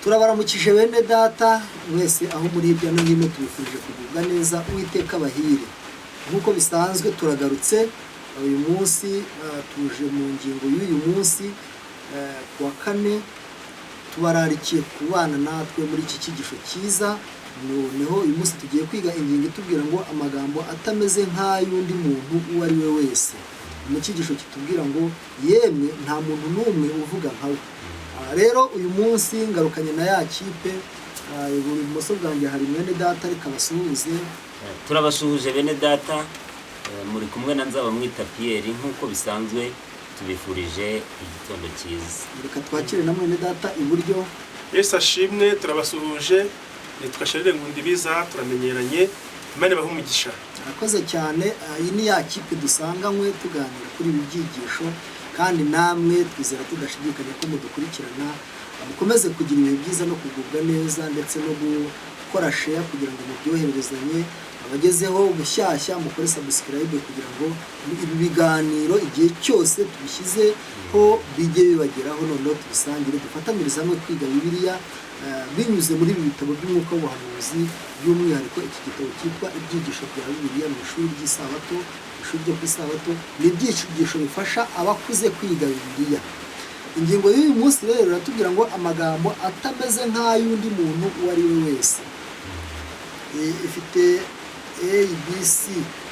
Turabaramukije bene data mwese aho muri hirya no hino, tubifurije kugubwa neza, Uwiteka abahire. Nk'uko bisanzwe turagarutse uyu munsi, tuje mu ngingo y'uyu munsi ku wa kane. Tubararikiye kubana natwe muri iki cyigisho cyiza. Noneho uyu munsi tugiye kwiga ingingo itubwira ngo amagambo atameze nk'ay'undi muntu uwo ari we wese, mu cyigisho kitubwira ngo yemwe nta muntu n'umwe uvuga nka we. Rero uyu munsi ngarukanye na ya kipe. Ibumoso bwanjye hari mwene data, reka basuhuze. Turabasuhuje bene data, muri kumwe na Nzabamwita Pierre. Nk'uko bisanzwe tubifurije igitondo cyiza. Reka twakire na mwene data iburyo. Yesu ashimwe, turabasuhuje. Nitwa Sharire Nkundibiza, turamenyeranye. Imana ibahe umugisha. Arakoze cyane. Iyi ni ya kipe dusanganywe tuganira kuri ibi byigisho, kandi namwe twizera tudashidikanya ko mudukurikirana. Mukomeze kugira ibihe byiza no kugubwa neza, ndetse no gukora share kugira ngo mubyohererezanye abagezeho bushyashya, mukore subscribe kugira ngo ibi biganiro igihe cyose tubishyizeho bijye bibageraho, noneho tubisangire, dufatanyirize hamwe kwiga Bibiliya binyuze muri ibi bitabo by'umwuka w'ubuhanuzi, by'umwihariko iki gitabo cyitwa Ibyigisho bya Bibiliya mu ishuri ry'Isabato, ishuri ryo ku Isabato. Ni ibyigisho bifasha abakuze kwiga Bibiliya. Ingingo y'uyu munsi rero iratubwira ngo amagambo atameze nk'ay'undi muntu uwo ari we wese. Ifite A, B, C,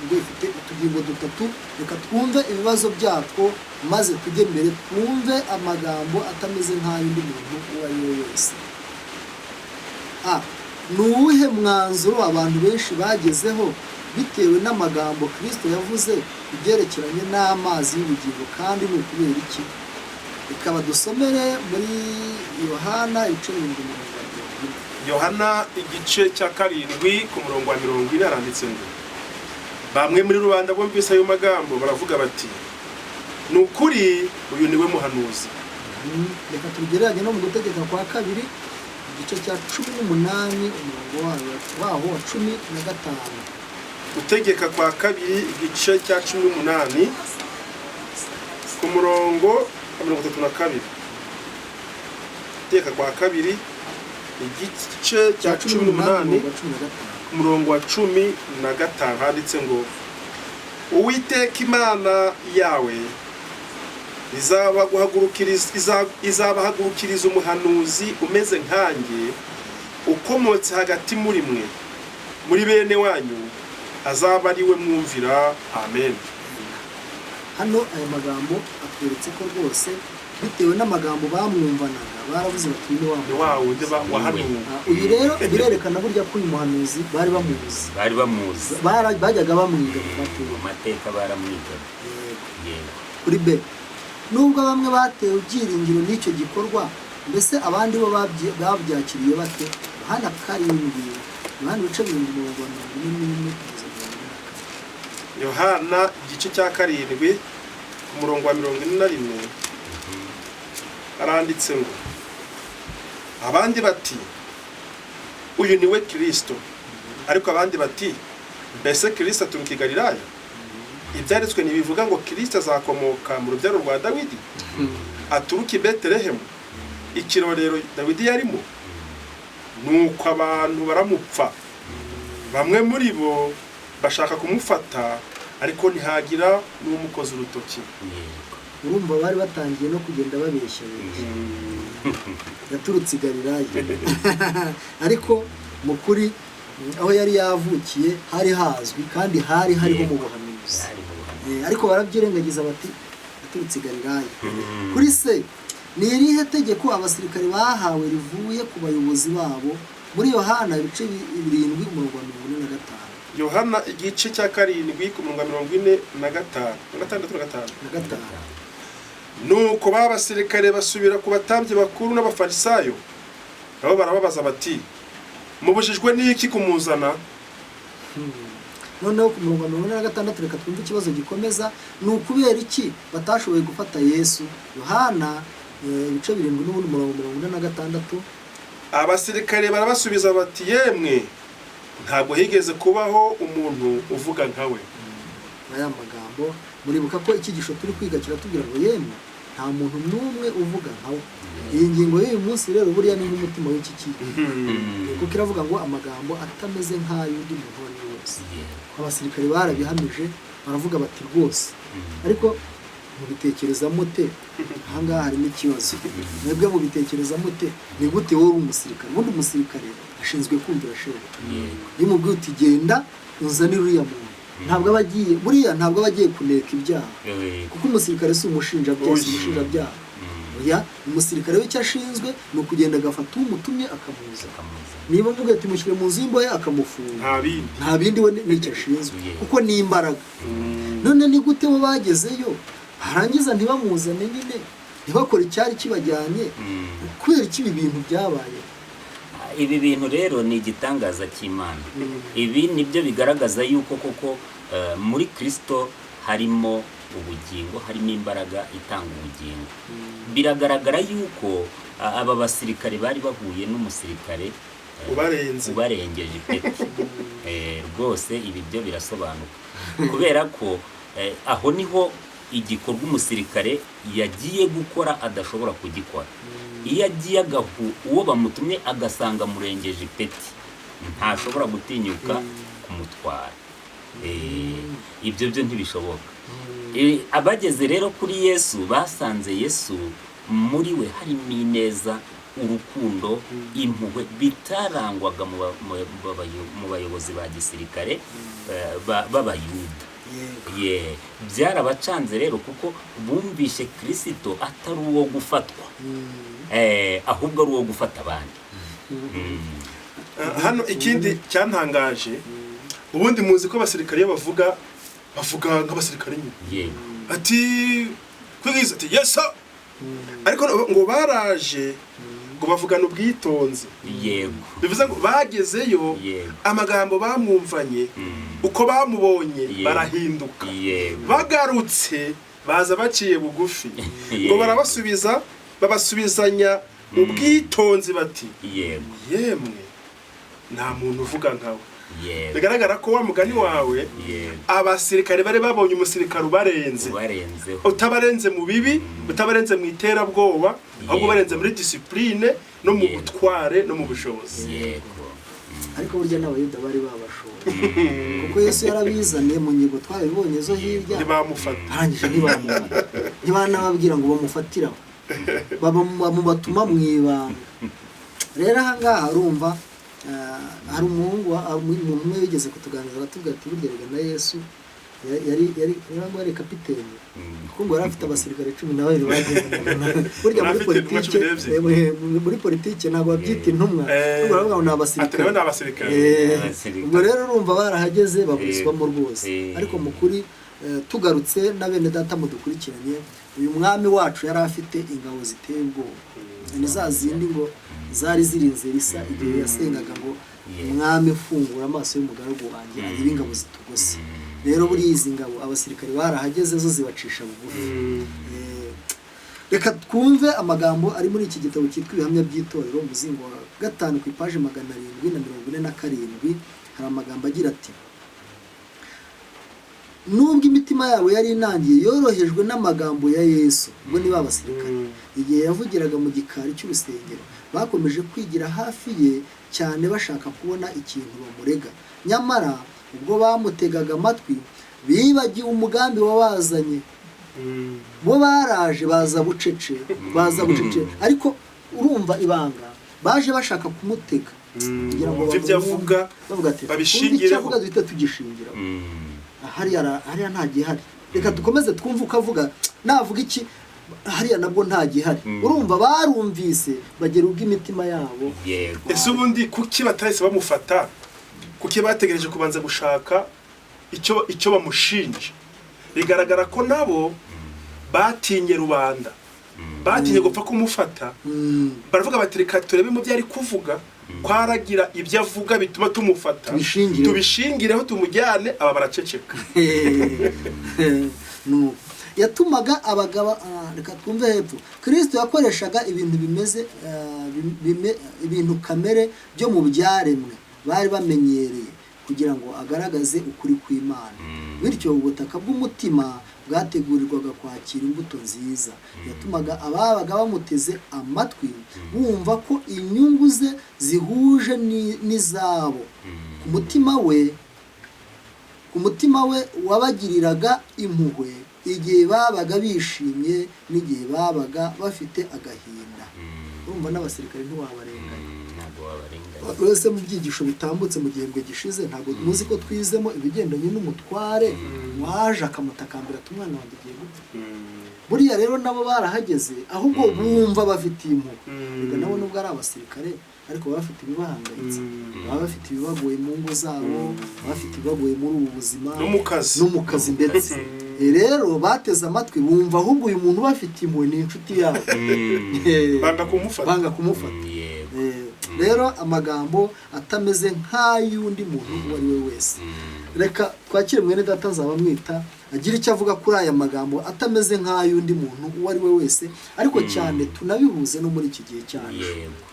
ubwo ifite utugingo dutatu. Reka twumve ibibazo byatwo maze tujye mbere twumve amagambo atameze nk'ay'undi muntu uwo ari we wese. A, ni uwuhe mwanzuro abantu benshi bagezeho bitewe n'amagambo Kirisito yavuze ku byerekeranye n'amazi y'ubugingo, kandi ni ukubera iki? Reka badusomere muri Yohana ibice 7, umurongo wa 40. Yohana igice cya 7 ku murongo wa 40 haranditse ngo: "Bamwe muri rubanda bumvise ayo magambo baravuga bati: 'Ni ukuri uyu ni we muhanuzi.'" Reka tubigereranye no mu Gutegeka kwa Kabiri igice cya 18, umurongo waho wa 15. Gutegeka kwa Kabiri igice cya 18 ku murongo wa 32. Gutegeka kwa Kabiri igice cya 18 umurongo wa 15. Ku murongo wa 15 handitse ngo: "Uwiteka Imana yawe izabahagurukiriza umuhanuzi umeze nkanjye, ukomotse hagati muri mwe, muri bene wanyu, azaba ari we mwumvira. Amen." Hano aya magambo atweretse ko rwose bitewe n'amagambo bamwumvanaga baravuze bati: "Uyu ni wa Ni wa wundi wahanuwe." Uyu rero birerekana burya ko uyu muhanuzi bari bamuzi. Bari bamuzi. Bajyaga bamwiga mu mateka. Mu mateka baramwigaga. Yego. Yego. Kuri B, nubwo bamwe batewe ibyiringiro n'icyo gikorwa, mbese abandi bo babyakiriye bate? Yohana 7, Yohana ibice 7, umurongo wa 41 kugeza 44. Yohana igice cya 7 ku murongo wa 41 aranditse ngo: "Abandi bati: 'Uyu ni we Kirisito.' Ariko abandi bati: 'Mbese Kirisito aturuka i Galilaya? Ibyanditswe ntibivuga ngo Kirisito azakomoka mu rubyaro rwa Dawidi, aturuka i Betelehemu, ikirorero Dawidi yarimo?' Nuko abantu baramupfa. Bamwe muri bo bashaka kumufata, ariko ntihagira n'umukoza urutoki." Yego. Urumva bari batangiye no kugenda babeshya beshya, yaturutse i Galilaya, ariko mu kuri aho yari yavukiye hari hazwi kandi hari hariho mu buhanuzi. Bari mu buhanuzi. Ariko barabyirengagiza bati yaturutse i Galilaya. Kuri se, ni irihe tegeko abasirikare bahawe rivuye ku bayobozi babo? Muri Yohana ibice 7, umurongo wa 45. Yohana igice cya 7 ku murongo wa 45, na gatandatu, na gatanu. Na gatanu. Nuko ba basirikare basubira ku batambyi bakuru n'Abafarisayo, nabo barababaza bati: 'Mubujijwe n'iki kumuzana?' Noneho ku murongo wa 46 reka twumve ikibazo gikomeza: ni ukubera iki batashoboye gufata Yesu? Yohana ibice 7 n'ubundi umurongo 46. Abasirikare barabasubiza bati: 'Yemwe ntabwo higeze kubaho umuntu uvuga nkawe.'" Aya magambo muribuka ko icyigisho turi kwiga kiratubwira ngo yemwe Nta muntu n'umwe uvuga nkawe. Iyi ngingo y'uyu munsi rero buriya ni nk'umutima w'iki kigo, kuko iravuga ngo amagambo atameze nk'ay'undi muntu uwo ari we wese. Abasirikare barabihamije, baravuga bati rwose. Ariko mubitekereza mute? Ahangaha harimo ikibazo. Mwebwe mubitekereza mute? Ni gute wowe uri umusirikare? Ubundi umusirikare ashinzwe kumvira shebuja. Iyo umubwiye uti genda unzanire uriya muntu, ntabwo aba agiye, buriya ntabwo aba agiye kuneka ibyaha, kuko umusirikare si umushinjabyaha, si umushinjabyaha. Oya, umusirikare we icyo ashinzwe ni ukugenda agafata umutumye akamuza. Niba umubwiye ati mushyire mu nzu y'imbohe, akamufunga. Nta bindi. Nta bindi, we nicyo ashinzwe, kuko ni imbaraga. None ni gute bo bagezeyo, barangiza ntibamuzane nyine, ntibakore icyari kibajyanye? Kubera iki ibi bintu byabaye? Ibi bintu rero ni igitangaza cy'Imana. Ibi nibyo bigaragaza yuko koko muri Kirisito harimo ubugingo, harimo imbaraga itanga ubugingo. Biragaragara yuko aba basirikare bari bahuye n'umusirikare ubarenze. Ubarengeje ipeti. Rwose ibi byo birasobanuka, kubera ko aho niho igikorwa umusirikare yagiye gukora adashobora kugikora. Iyo agiye agahu uwo bamutumye agasanga amurengeje ipeti, ntashobora gutinyuka kumutwara. Ibyo byo ntibishoboka. Abageze rero kuri Yesu basanze Yesu muri we harimo ineza, urukundo, impuhwe bitarangwaga mu bayobozi ba gisirikare b'Abayuda. Ye, byarabacanze rero, kuko bumvishe Kirisito atari uwo gufatwa, ahubwo ari uwo gufata abandi. Hano ikindi cyantangaje, ubundi muzi ko abasirikare iyo bavuga, bavuga nk'abasirikare nyine. Ati kwigiza, ati "Yes sir." Ariko ngo baraje ngo bavugana ubwitonzi. Bivuze ngo bagezeyo, amagambo bamwumvanye, uko bamubonye, barahinduka. Bagarutse baza baciye bugufi, ngo barabasubiza, babasubizanya ubwitonzi bati "Yemwe, nta muntu uvuga nkawe." Bigaragara ko wa mugani wawe, abasirikare bari babonye umusirikare ubarenze, ubarenzeho, utabarenze mu bibi, utabarenze mu iterabwoba, ahubwo ubarenze muri discipline no mu butware no mu bushobozi. Ariko burya n'Abayuda bari babashoye, kuko Yesu yarabizaniye mu ngingo twabibonye zo hirya. Ntibamufata. Barangije ntibamufata, ntibanababwira ngo bamufatiraho, bamubatuma mu ibanga. Rero aha ngaha urumva, hari umuhungu umuntu umwe wigeze kutuganiriza, aratubwira ati burya rega na Yesu yari ngo yari kapiteni, kuko ngo yari afite abasirikare 12 bagendanaga nawe. Burya muri Yari afite intumwa politike, 12. muri politike ntabwo babyita intumwa, ahubwo baravuga ngo ni Ati abasirikare. nawe ni abasirikare. Abasirikare. Ubwo rero urumva barahageze baburizwamo rwose. Ariko mu kuri, tugarutse na bene data mudukurikiranye, uyu mwami wacu yari afite ingabo ziteye ubwoba. Ni za zindi ngo zari zirinze Elisa igihe yasengaga ngo "Umwami, fungura amaso y'umugaragu wanjye arebe ingabo zitugose." Rero buriya izi ngabo, abasirikare barahageze zo zibacisha bugufi. Reka twumve amagambo ari muri iki gitabo cyitwa Ibihamya by'Itorero, umuzingo wa gatanu, ku ipaji 747. Hari amagambo agira ati: "Nubwo imitima yabo yari inangiye, yorohejwe n'amagambo ya Yesu." Ubwo niba abasirikare, igihe yavugiraga mu gikari cy'urusengero, bakomeje kwigira hafi ye cyane bashaka kubona ikintu bamurega. Nyamara ubwo bamutegaga amatwi, bibagiwe umugambi wabazanye. Bo baraje baza bucece, baza bucece, ariko urumva ibanga, baje bashaka kumutega kugira ngo Bumve ibyo avuga, bavuga ati babishingireho. "Twumve icyo avuga duhite tugishingiraho." Hariya nta gihari, reka dukomeze twumve uko avuga, navuga iki hariya nabwo nta gihari. Urumva barumvise bagera ubwo imitima yabo Ese ubundi kuki batahise bamufata? Kuki bategereje kubanza gushaka icyo bamushinja? Bigaragara ko nabo batinye rubanda, batinye gupfa kumufata. Baravuga bati reka turebe mu byo ari kuvuga ko aragira ibyo avuga bituma tumufata, Tubishingireho. tubishingireho tumujyane. Aba baraceceka. Nuko yatumaga abagabo, reka twumve hepfo. Kristo yakoreshaga ibintu bimeze ibintu kamere byo mu byaremwe bari bamenyereye. Kugira ngo agaragaze ukuri kw'Imana. Bityo ubutaka bw'umutima bwategurirwaga kwakira imbuto nziza yatumaga ababaga bamuteze amatwi bumva ko inyungu ze zihuje n'izabo. Ku mutima we wabagiriraga impuhwe igihe babaga bishimye n'igihe babaga bafite agahinda. Urumva n'abasirikare ntiwabarenganya. Ntabwo wabarenganya. Uretse mu byigisho bitambutse mu gihembwe gishize, ntabwo muzi ko twizemo ibigendanye n'umutware waje akamutakambira ati: "Umwana wanjye agiye gupfa." Buriya rero nabo barahageze, ahubwo bumva bafitiye impuhwe. Reka nabo nubwo ari abasirikare, ariko baba bafite ibibahangayitse, baba bafite ibibagoye mu ngo zabo, baba bafite ibibagoye muri ubu buzima. No mu kazi. No mu kazi ndetse. Rero bateze amatwi, bumva ahubwo uyu muntu ubafitiye impuhwe ni inshuti yabo. Banga kumufata. Banga kumufata. Rero amagambo atameze nk'ay'undi muntu uwo ari we wese. Reka twakire mwene data Nzabamwita agira icyo avuga kuri aya magambo atameze nk'ay'undi muntu uwo ari we wese, ariko cyane tunabihuze no muri iki gihe cyacu,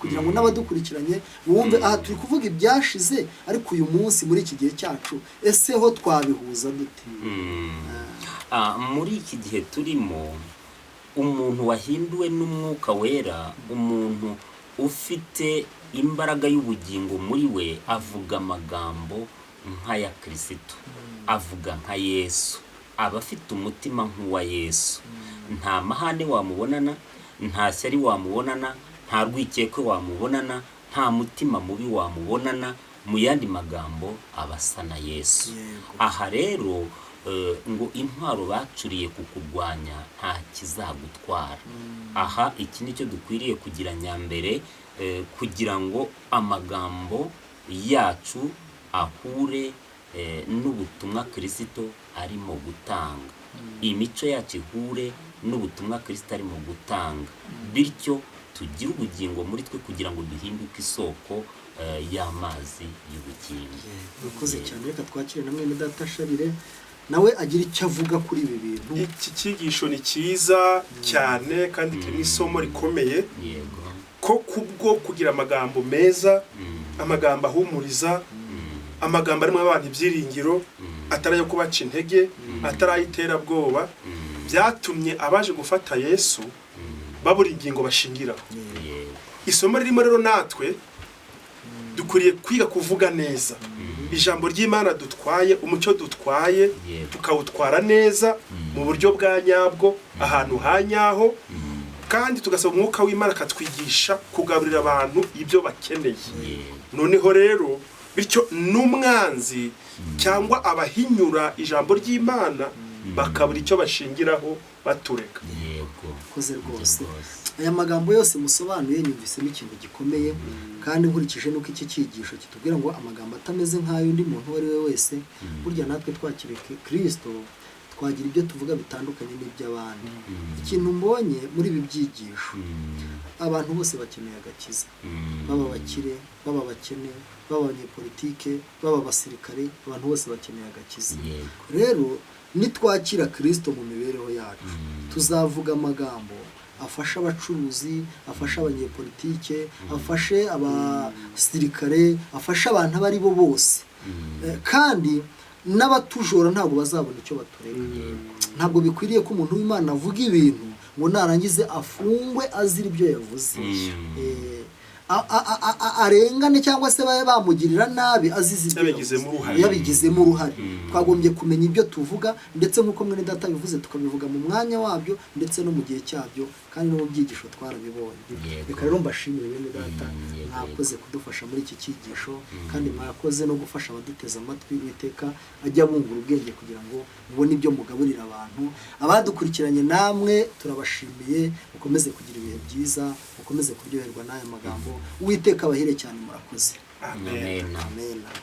kugira ngo n'abadukurikiranye bumve. Aha turi kuvuga ibyashize, ariko uyu munsi muri iki gihe cyacu ese ho twabihuza dute? Muri iki gihe turimo, umuntu wahinduwe n'Umwuka Wera, umuntu ufite imbaraga y'ubugingo muri we, avuga amagambo nk'aya Kirisito, avuga nka Yesu, aba afite umutima nk'uwa Yesu. Nta mahane wamubonana, nta shyari wamubonana, nta rwikekwe wamubonana, nta mutima mubi wamubonana. Mu yandi magambo, aba asa na Yesu. Aha rero ngo intwaro bacuriye kukurwanya nta kizagutwara. Aha iki nicyo dukwiriye kugira nyambere, kugira ngo amagambo yacu ahure n'ubutumwa Kirisito arimo gutanga, imico yacu ihure n'ubutumwa Kirisito arimo gutanga, bityo tugire ubugingo muri twe kugira ngo duhinduke isoko y'amazi y'ubugingo. Urakoze cyane. Reka twakire na mwene data Sharire, nawe agira icyo avuga kuri ibi bintu. Iki cyigisho ni cyiza cyane kandi kirimo isomo rikomeye, ko kubwo kugira amagambo meza, amagambo ahumuriza, amagambo arimo abantu ibyiringiro, atari ayo kubaca intege, atari ay'iterabwoba, byatumye abaje gufata Yesu babura ingingo bashingiraho. Isomo ririmo rero, natwe dukwiriye kwiga kuvuga neza ijambo ry'Imana dutwaye, umucyo dutwaye, tukawutwara neza mu buryo bwa nyabwo, ahantu ha nyaho, kandi tugasaba Umwuka w'Imana akatwigisha kugaburira abantu ibyo bakeneye. Noneho rero bityo n'umwanzi cyangwa abahinyura ijambo ry'Imana bakabura icyo bashingiraho batureka. Urakoze rwose. Aya magambo yose musobanuye nyumvisemo ikintu gikomeye, kandi nkurikije n'uko iki cyigisho kitubwira ngo amagambo atameze nk'ay'undi muntu uwo ari we wese, burya natwe twakiriye Kirisito twagira ibyo tuvuga bitandukanye n'iby'abandi. Ikintu mbonye muri ibi byigisho, abantu bose bakeneye agakiza, baba abakire, baba abakene, baba abanyepolitike, baba abasirikare, abantu bose bakeneye agakiza. Rero nitwakira Kirisito mu mibereho yacu, tuzavuga amagambo afasha abacuruzi, afasha abanyepolitike, afashe abasirikare, afashe abantu abo ari bo bose. Kandi n'abatujora ntabwo bazabona icyo baturega. Ntabwo bikwiriye ko umuntu w'Imana avuga ibintu ngo narangize afungwe azira ibyo yavuze, arengane cyangwa se babe bamugirira nabi azize ibyo Yabigizemo yavuze. uruhare. Yabigizemo uruhare. Twagombye kumenya ibyo tuvuga, ndetse nk'uko mwene data bivuze, tukabivuga mu mwanya wabyo ndetse no mu gihe cyabyo, kandi no mu byigisho twarabibonye. Reka rero mbashimire, bene data. Mwakoze kudufasha muri iki cyigisho, kandi mwakoze no gufasha abaduteze amatwi. Uwiteka ajya bungura ubwenge kugira ngo mubone ibyo mugaburira abantu. Abadukurikiranye namwe turabashimiye. Mukomeze kugira ibihe byiza, mukomeze kuryoherwa n'aya magambo. Uwiteka abahire cyane. Murakoze. Amen. Amen. Amen.